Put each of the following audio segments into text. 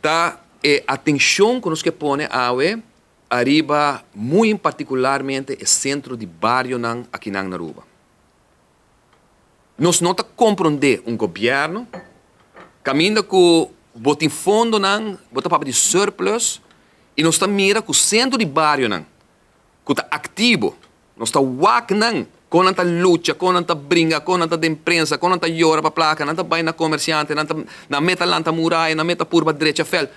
Ta e atenshon ku nos ke pone awe ariba muy particularmente e sentro di barionan akinan na Aruba. Nos no ta komprondé un gobièrnu kaminda ku bo tin fondonan, bo ta papia di surplus i nos ta mira ku sentro di barionan ku ta aktivo, nos ta wak nan kon nan ta lucha, kon nan ta bringa, kon nan ta den prensa, kon nan ta yora pa plaka, nan ta bai na komersiante, nan ta nan meta lanta muraya, nan meta purba drecha vèlt.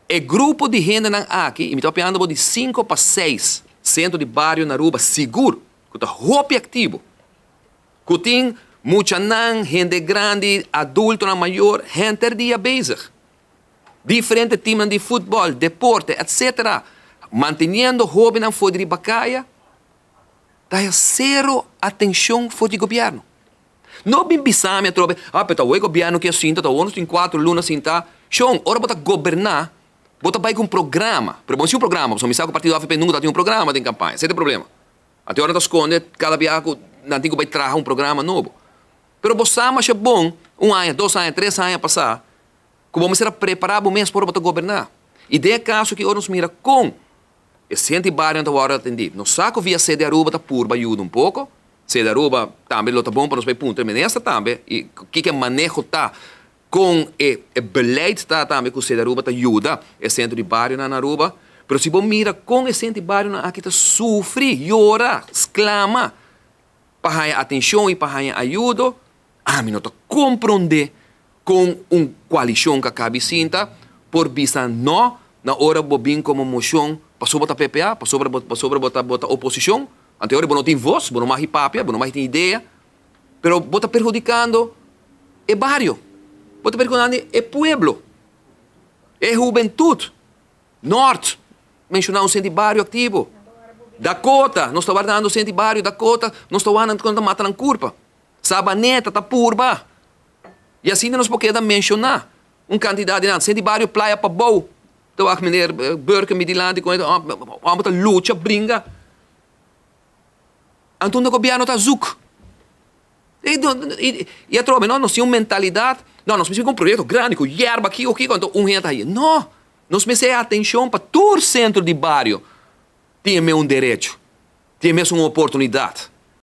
E grupo di hendenan aki, i mi ta papiando bo di sinku pa seis sentro di bario na Aruba sigur ku ta hopi aktivo, ku tin muchanan, hende grandi, adultonan mayor, henter dia bezig. Diferente teamnan di futbòl, deporte, etsetera, manteniendo hóbennan for di riba kaya, ta haya sero atenshon for di gobièrnu. No bin bisa mi atrobe, ah, pero ta awor e gobièrnu ke sinta, ta awor nos tin kuatro luna sintá. Shon, ora bo ta goberná, bo ta bai ku un programa. Pero bo no sin un programa, pasobra mi sa ku partido avp nunka ta tin un programa den kampaña. Esei ta e problema. Anto ora nan ta skonde kada biaha ku nan tin ku bai traha un programa nobo. Pero bo sa masha bon, un aña, dos aña, tres aña pasá, ku bo mester a prepará bo mes pa ora bo ta goberná. I den e kaso aki ora nos mira kon e senti barionan ta wòrdu atendí. Nos sa ku via Sede Aruba ta purba yuda un poko. Sede Aruba tambe lo ta bon pa nos bai puntra e minister tambe i kiko e maneho ta, kon e e beleid ta tambe ku Sede Aruba ta yuda e sentro di barionan na Aruba. Pero si bo mira kon e senti barionan aki ta sufri, yora, sklama pa haña atenshon i pa haña ayudo, ami no ta komprondé Kon un koalishon ka kabi sinta por bisa no na ora bo bin komo moshon pasobra bo ta PPA, pasobra bo pasobra bo ta bo ta oposishon? Anto e ora bo no tin vos, bo no mag papia, bo no mag tin idea, pero bo ta perhudikando e bario, bo ta perhudikando e pueblo, e hubentut. Nort, menshoná un senti bario aktivo. Dakota, nos ta wardando senti bario Dakota, nos ta wak nan ta mata nan kurpa. Sabaneta ta purba. I asina nos por keda menshoná un kantidat di nan. Senti bario Playa Pabou, ta wak meneer Burke mi dilanti ku hòmber ta lucha, bringa. Anto unda gobièrnu ta zoek? I atrobe no, nos tin un mentalidat, no, nos mester ku un proyekto grandi ku yerba kiko kiko, anto un hende ta haña. No, nos mester e atenshon pa tur sentro di bario tin e mes un derecho, tin e mes un oportunidat.